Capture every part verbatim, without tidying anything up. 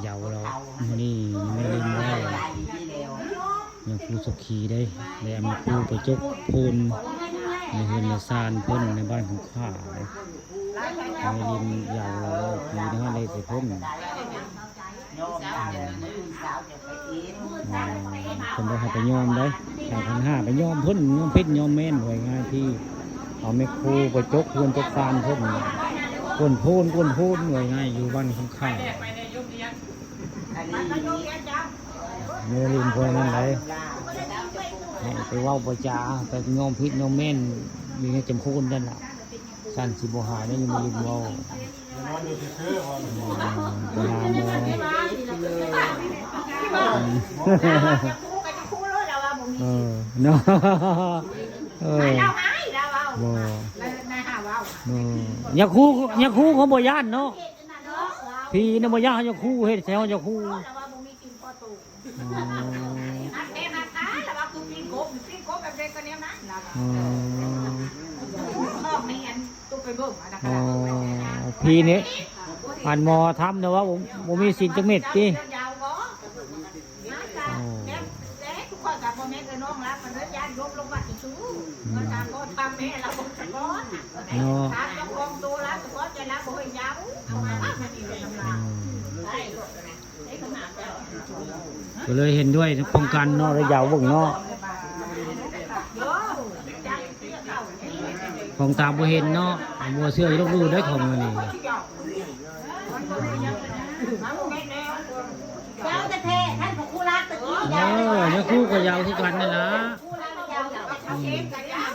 เยาว์แล้ว มื้อนี้ยังไม่ลืมว่า ยังครูสุขีได้ และมีครูไปจกพูนในเฮือนในซานเพิ่นในบ้านของข้าเลย ยังไม่ลืมเยาว์แล้ว ปีนี้ได้ใส่เพิ่น อ่า เพิ่นบ่ให้ไปยอมเด้ ให้พันห้าไปยอมเพิ่น ยอมเพชรยอมแม่น ว่าง่ายที่ เอาแม่ครูไปจกเฮือนจกซานเพิ่น กวนโพน กวนโพน ว่าง่าย อยู่บ้านของข้า อันนี้ เมื่อลืมพวกนั้นได ให้ไปเว้าไปจา ไปยอมผิดยอมแม่น อยู่ในจำพูนนั่นล่ะ ซั่นสิบ่หายได้ ยังบ่ลืมเว้า นอนอยู่ซื่อๆ อืม ไปหาหมอ อืม เออ เนาะ เออ บ่ เออ ยาคู ยาคูเขาบ่ย่านเนาะ ผีน่ะบ่ย่านยาคู เฮ็ดแถวยาคู อ๋อ อืม อ๋อ ผีนี่ อันหมอทำนะว่าบ่ บ่มีศีลจักเม็ดติ อ๋อ เนาะ อืม ก็เลยเห็นด้วยป้องกันเนาะ ระยะเบิ่งเนาะ ของตาบ่เห็นเนาะ บ่เชื่ออย่าลบหลู่เด้อของมื้อนี้ เจ้าแท้ๆ ท่านพระครูรักตะกี้ เออ ยาคูก็ยาวคือกันนั่นล่ะ ครูรักยาวกับพระเอกกันยาว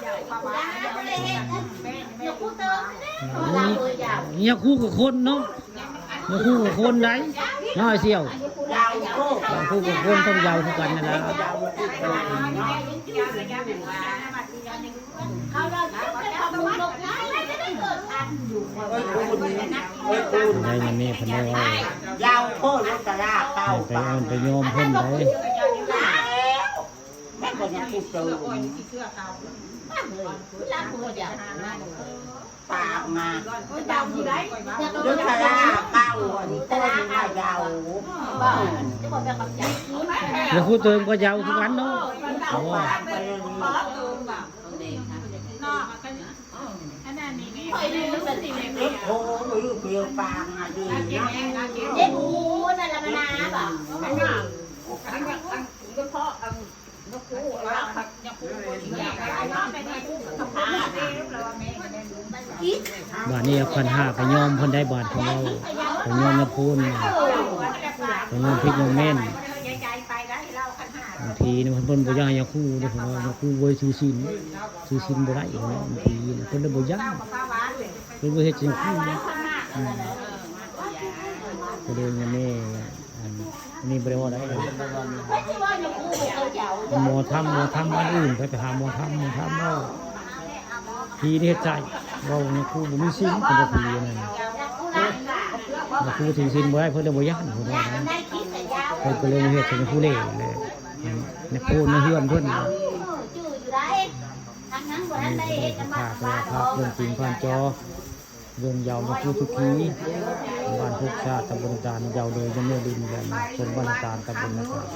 ยาคูเติม นี่ ยาคูกับคนเนาะ ยาคูกับคนได๋ น้อยเสี่ยว ยาคูกับคนต้องยาวคือกันนั่นล่ะ เขาเราจะไปทำบุญลงไง ได้มาแม่เพิ่นได้ว่า ยาวโคตรรถตะลาเก่า ให้ไปอ้อนไปยอมเพิ่นได้ แม่นบ่ยังกูเจอ ปากมา รถตะลาเก่า อันนี้ต้นมายาว แล้วผู้เติมก็ยาวคือกันเนาะ เอาปากไปเลย เนาะ อันนั้นนี่ไง เจ็บโพหรือเปลียวปางอ่ะดีนะ เจ็บหูนั่นละมะนาวบ่ บาดนี้เอาขันห้าไปยอมเพิ่นได้ บาดของเรา ไปยอมนะพูน ไปยอมผิดยอมแม่น บางทีนี่เพิ่นบ่อยากให้ยาคูเด้อ เพิ่นว่ายาคูบ่ได้ถือศีล ถือศีลบ่ได้ บางทีนี่เพิ่นเลยบ่อยาก เพิ่นบ่เฮ็ดจังซี่นะ อืม ก็เลยแม่ อันนี้บ่ได้ว่าได้ หมอธรรม หมอธรรมอันอื่น ไป ไปหาหมอธรรม หมอธรรมเว้า ผีนี่เฮ็ดใส่ เว้ายาคูบ่มีศีล เพิ่นว่าผีอันนั้น ยาคูถือศีลบ่ได้ เพิ่นเลยบ่ย้าน เพิ่นว่านะ เพิ่นก็เลยมาเฮ็ดใส่ยาคูเล่เลย ในโพนในเฮือนเพิ่น ทางนั้นบ่ทันได้เฮ็ดน้ำมัน ภาพ ภาพเรื่องจริงผ่านจอ เรื่องยาวมาพูดทุกที บ้านทุกชาติ ตำบลต่างๆ ยาวเลย ยังไม่ลืมกัน คนบ้านต่างๆ ตำบลต่างๆ